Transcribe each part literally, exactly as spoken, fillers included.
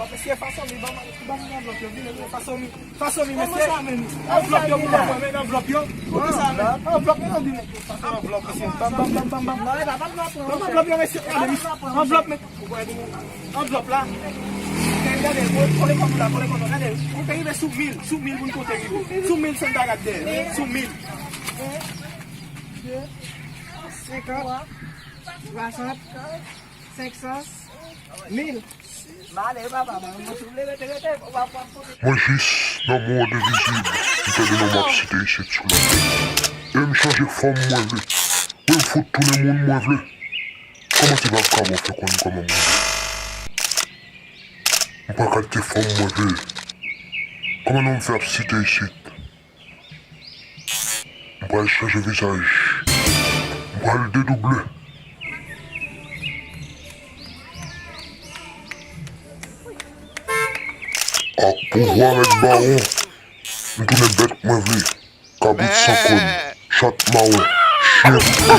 Mesye, fason mi, ban m, ban m anvlòp yo, vini, vini, fason mi, fason mi, mesye. Anvlòp yo, pou mwen, men anvlòp yo. Anvlòp, men anvlòp, mesye. Bam, bam, bam, bam, bam. Ban m anvlòp yo, mesye. Gade, mesye. Anvlòp, men. Anvlòp la. Gade, gade, kole kòb la, kole kòb la. Gade, nou te rive sou mil, sou mil pou n konte rive. Sou mil san bagay dèyè. Sou mil. Senkant, swasant, senksan, mil. Mwen jis nan mond envizib, m tande non m ap site isit sou latè. E m chanje fòm mwen vle. Wi, m fout tounen moun mwen vle. Kòman ti vagabon fè konn kòman moun ye? M pral kalite fòm mwen vle. Kòman non m fè ap site isit? M pral chanje vizaj. M pral dedouble. Ak pouvwa mèt bawon, m tounen bèt mwen vle. Kabrit san kòn, chat mawon, chen boute.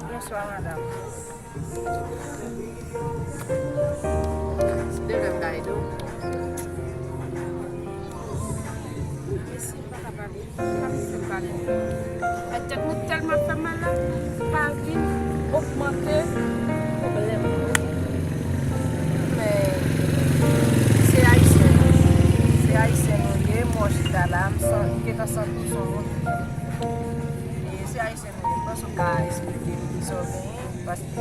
Bonswa, madanm. Silvouplè, m ka ede w? Mèsi, m pa ka pale. Pa vin fè m pale. Ay, tèt mwen tèlman fè m mal la, pa vin ogmante pwoblèm mwen. Men, se ayisyen nou ye. Se ayisyen nou ye, mwen chita la, m san-, m gentan santi w se yon moun. E se ayisyen nou ye. M panse w ka esplike m kisa w genyen, paske m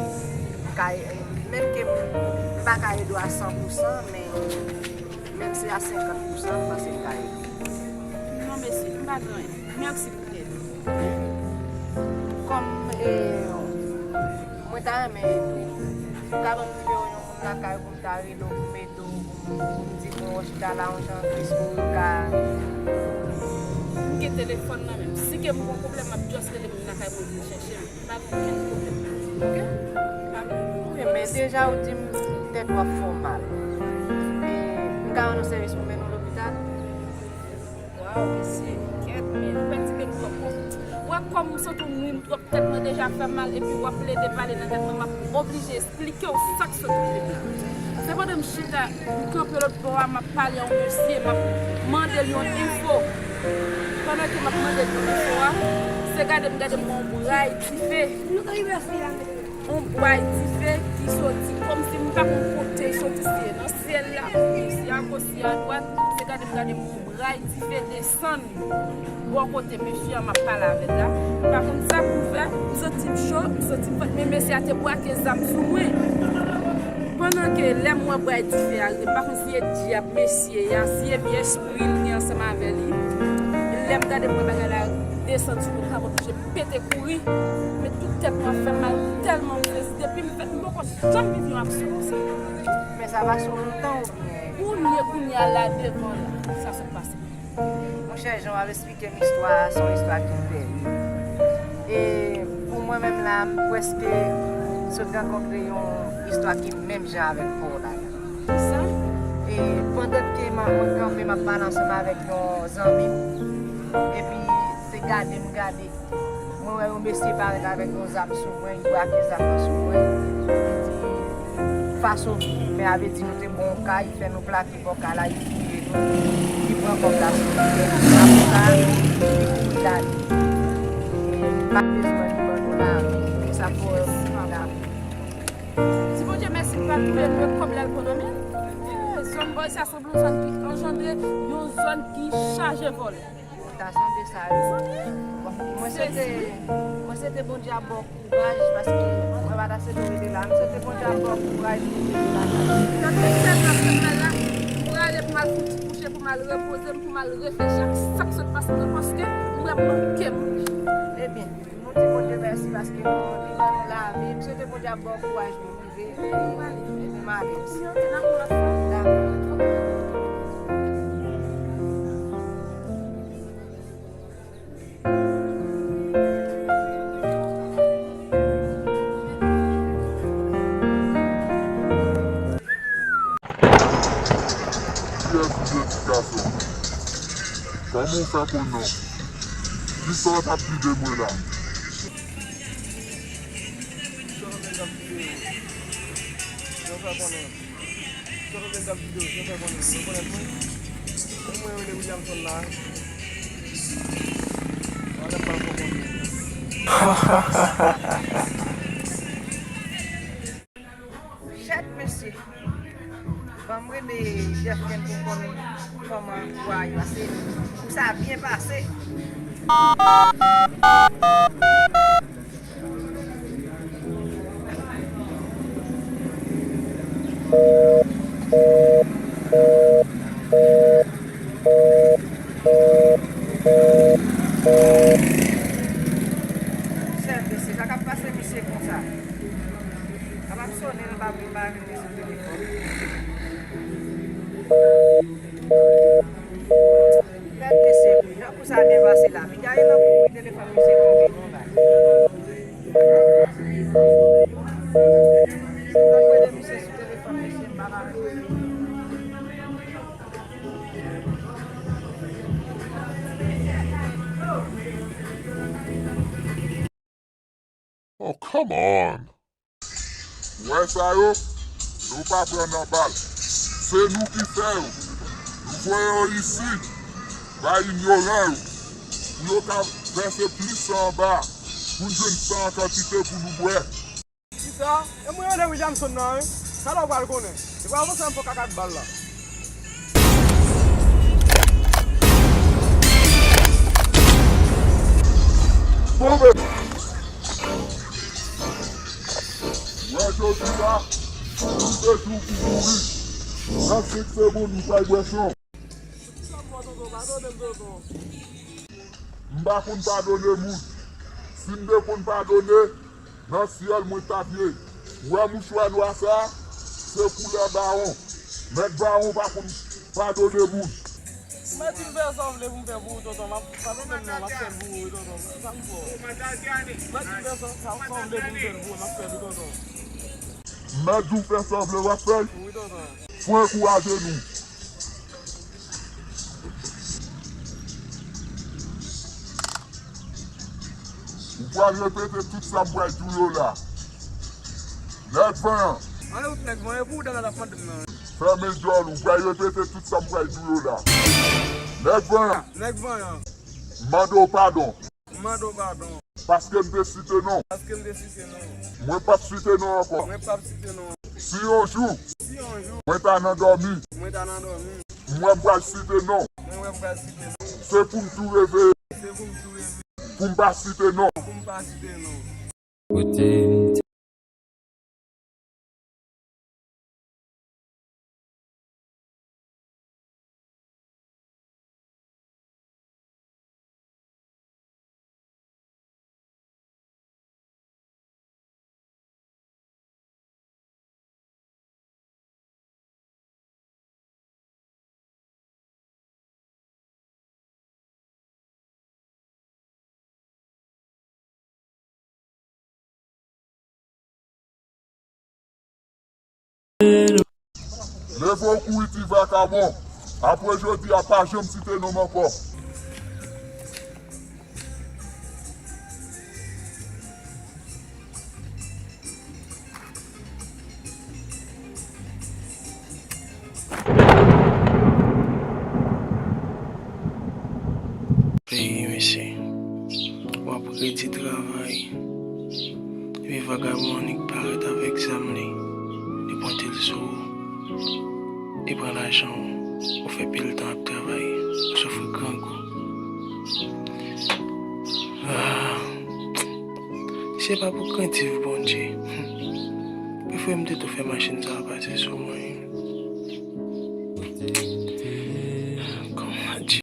ka, menm ke m pa ka ede w a san pou san, men menm si a senkant pou san, m panse m ka ede w. Non, mèsi, m pa gen anyen. Mèsi pou tèt ou. Kòm, e, mwen ta renmen ede w, ou ka ban m nimewo yon moun lakay ou pou m ta rele w, pou m ede w, pou m, pou m di mwen wè w chita la yon jan tris pou ou ka. M gen telefòn nan men m. Si ke m gon pwoblèm, m ap just rele moun lakay mwen vin chèche m. Pa gen okenn pwoblèm. Oke? Pa gen pwoblèm. Wi, men deja ou di m tèt w ap fè w mal. E m ka rann ou sèvis pou mennen w lopital? Waw, mesye, kèt, men ou pèdi tèt twòp. Ou wè kòm m santi w nwi m twòp, tèt mwen deja fè mal, epi w ap plede pale nan tèt mwen, m ap oblije esplike w sa k sot rive m la. Se pandan m chita, m kanpe lòt bò a, m ap pale a yon mesye, m ap mande l yon enfo. Pandan ke m ap mande l yon enfo a, se gade m gade m wè yon bray dife. Yon bray dife ki soti, kòmsi m pa konn kote l soti, si se nan syèl la, si a goch, si a dwat, se gade m gade m wè yon bray dife desann bò kote mesye a m ap pale avè l la. M pa konn sa pou m fè, m santi m cho, m santi m fòt, men mesye a te brake zam sou mwen. Pandan ke lè m wè bray dife a rive, m pa konn si e dyab mesye a, si e vye espri l gen ansanm avè li. Lè m gade m wè bagay la desann sou mwen, m pa konn pete kouri, men tout tèt mwen ap fè m mal tèlman m sezi. Depi m fèt, m poko janm viv yon aksyon konsa. Men sa pase w lontan oubyen? Kounye, kounye a la devan la, sa sot pase. Monchè, jan w ap esplike m istwa a, se yon istwa ki tèrib. E pou mwen menm la, m prèske sot rankontre yon istwa ki menm jan avèk pa w la. Sa? E pandan ke m, mwen kanpe, m ap pale ansanm avèk yon zanmi m, epi se gade m gade. Mwen wè yon mesye parèt avèk yon zam sou mwen, li brake zam nan sou mwen. Li di, fason men a vle di nou te bon kay, fè nou plake bò kay la, li touye nou, li pran kòb la sou nou. Apre sa, li kouri l ale. Li pa bezwen li ban nou lavi, men sa pou wè lavi. Di Bondye mèsi, li pa touye nou, e kòb la l pran nan men l. Eh, zòn bò isi a sanble yon zòn ki anjandre, yon zòn ki chaje vòlè. Ta sonje sa, wi. Mwen swete, mwen swete Bondye ap ba w kouraj, paske mwen pa ta swete w rete la. M swete Bondye ap ba w kouraj pou w rete la. Tèt mwen tèlman fè m mal la, m prale pou m al fouti kouche, pou m al repoze m, pou m al reflechi ak sa k sot pase m nan, paske m wè m manke mouri. Ebyen, nou di Bondye mèsi paske nou, li ban nou lavi. M swete Bondye ap ba w kouraj pou w rive. Epi m ale. Dakò. Gason, kòman w fè konnen? Kisa w t ap di de mwen la? Yo fè konnen. Yo fè konnen. Yo fè konnen. Yo konnen mwen. Mwen rele Williamson la. Mwen pa konnen. Chèt mesye. Ban m rele Jefken pou m konnen kòman vwa yo pase. Pou sa byen pase. Chèt mesye, sa k ap pase misye konsa? Sa p ap sonnen, l pa vin ba vin li sou telefòn. Gad mesye, jan kou sa byen pase la. Piga e nan kouri telefòn misye tonbe. Mwen rele misye sou telefòn, mesye, m pa ka jwenn li. Oh, come on! Ou wè sa yo? Nou pa pran nan bal. Se nou ki fè yo. Nou voye yo isi, bay inyoran yo, pou yo ka vèse plis san anba, pou n jwenn san an kantite pou nou bwè. Kisa? E mwen rele Williamson nan, wi. Talè w pral konnen. Li pral avanse ann fè kaka ak bal la. Tonbe! Wè jodi la, se jou pou mouri. Nan senk segonn, nou pral bwè san. M pa konn padone moun. Si m te konn padone, nan syèl mwen t ap ye. Ou wè mouchwa nwa sa a? Se koulè bawon. Mèt bawon pa konn padone moun. Mèt di m fè sa w vle pou m fè pou ou, tonton. M ap, pa pwoblèm non, m ap fè l pou ou, tonton. Sa m fè w? Mèt di m fè sa, sa, sa w vle pou m fè l pou ou, m ap fè l, tonton. Mèt di w fè sa w vle, w ap fè l? Wi, tonton. Fò ankouraje nou. Ou pral repete tout sa m pral di w yo la. Nèg vanyan. Anlè ou nèg vanyan, pou ou dada ap mande m nan. Fèmen djòl ou, ou pral repete tout sa m pral di w yo la. Nèg vanyan. Nèg vanyan. M mande w padon. M mande w padon. Paske m te site non. Paske m te site non. Mwen p ap site non ankò. Mwen p ap site non. Si yon jou. Si yon jou. Mwen ta nan dòmi. Mwen ta nan dòmi. M wè m pral site non. Mwen wè m pral site non. Se pou m tou reveye. Se pou m tou reveye. Pou m pa site non. Pou m pa site non. Kote m te Leve w kouri ti vakabon. Apre jodi a pa janm site non m ankò. Peyi mesye, w ap redi travay, epi vagabon annik parèt avèk zam li, li pwente l sou ou, li pran lajan w, ou fè pil tan ap travay, ou soufri grangou. Ah, se pa pou krentif Bondye. Prefere m te tou fè machin sa a pase sou mwen. Kòman di?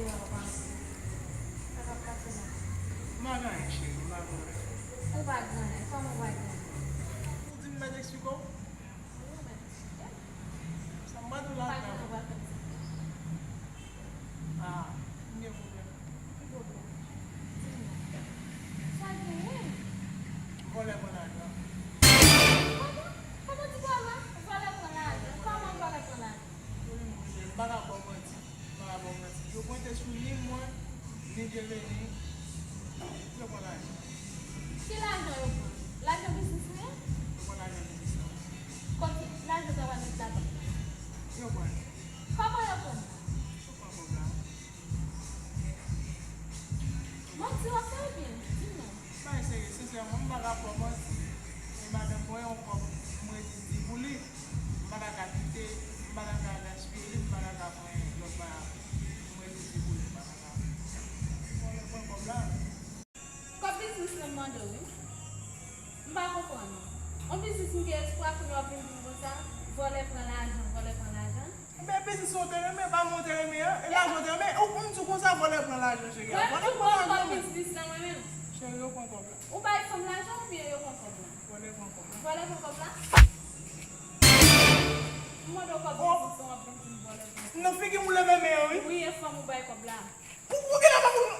Sa k ap pase la? M pa gen anyen, cheri, m pa gen anyen. Ou pa gen anyen? Kòman ou pa gen anyen? Ou di m mèt eksplike w? Wi, ou mèt eksplike m. Sa m pa di w la. Pa gen anyen ou pral fè m sa. Ah, m gen pwoblèm. Ki pwoblèm? Di m non. Sa genyen? Vòlè pran lajan. Kòman? Kòman di vòlè? Vòlè pran lajan. Kòman vòlè pran lajan? Tande m, m pa ka ba w manti. M pa ka ba w manti. Yo pote sou ni mwen, ni Deleni. Yo pran lajan. Ki lajan yo pran? Lajan biznis ou ye? Yo pran lajan biznis lan. Kote lajan travay mèt labank la? Yo pran. Kòman yo pran? Yo pran kòb la. Manti w ap fè oubyen? Di m non. Bagay serye, sensèman, m pa ka fè w manti. E madanm mwen yon kòb, m redi di pou li. M pa ta ka kite, m pa ta ka gaspiye li, m pa ta ka pran lòt bagay. M redi di pou li, m pa ta ka. Vòlè pran kòb la. Kòb biznis lan m mande w, wi. M pa konprann ou. On biznis m gen espwa kounye w ap vin di m konsa, vòlè pran lajan, vòlè pran lajan. Men biznis ou te renmen, pa mwen ou te renmen an, e lajan ou te renmen, ou konn di konsa vòlè pran lajan, cheri. Mwen m tou pran kòb biznis lan mwen menm. Cheri, yo pran kòb la. Ou bay fanm lajan oubyen yo pran kòb la? Vòlè pran kòb la. Vòlè pran kòb la? M mande w kòb biznis lan, w ap vin di m vòlè pran kòb la. Nan figi m ou leve men an, wi. Wi, e fanm ou bay kòb la. Ou, ou genlè pa konn,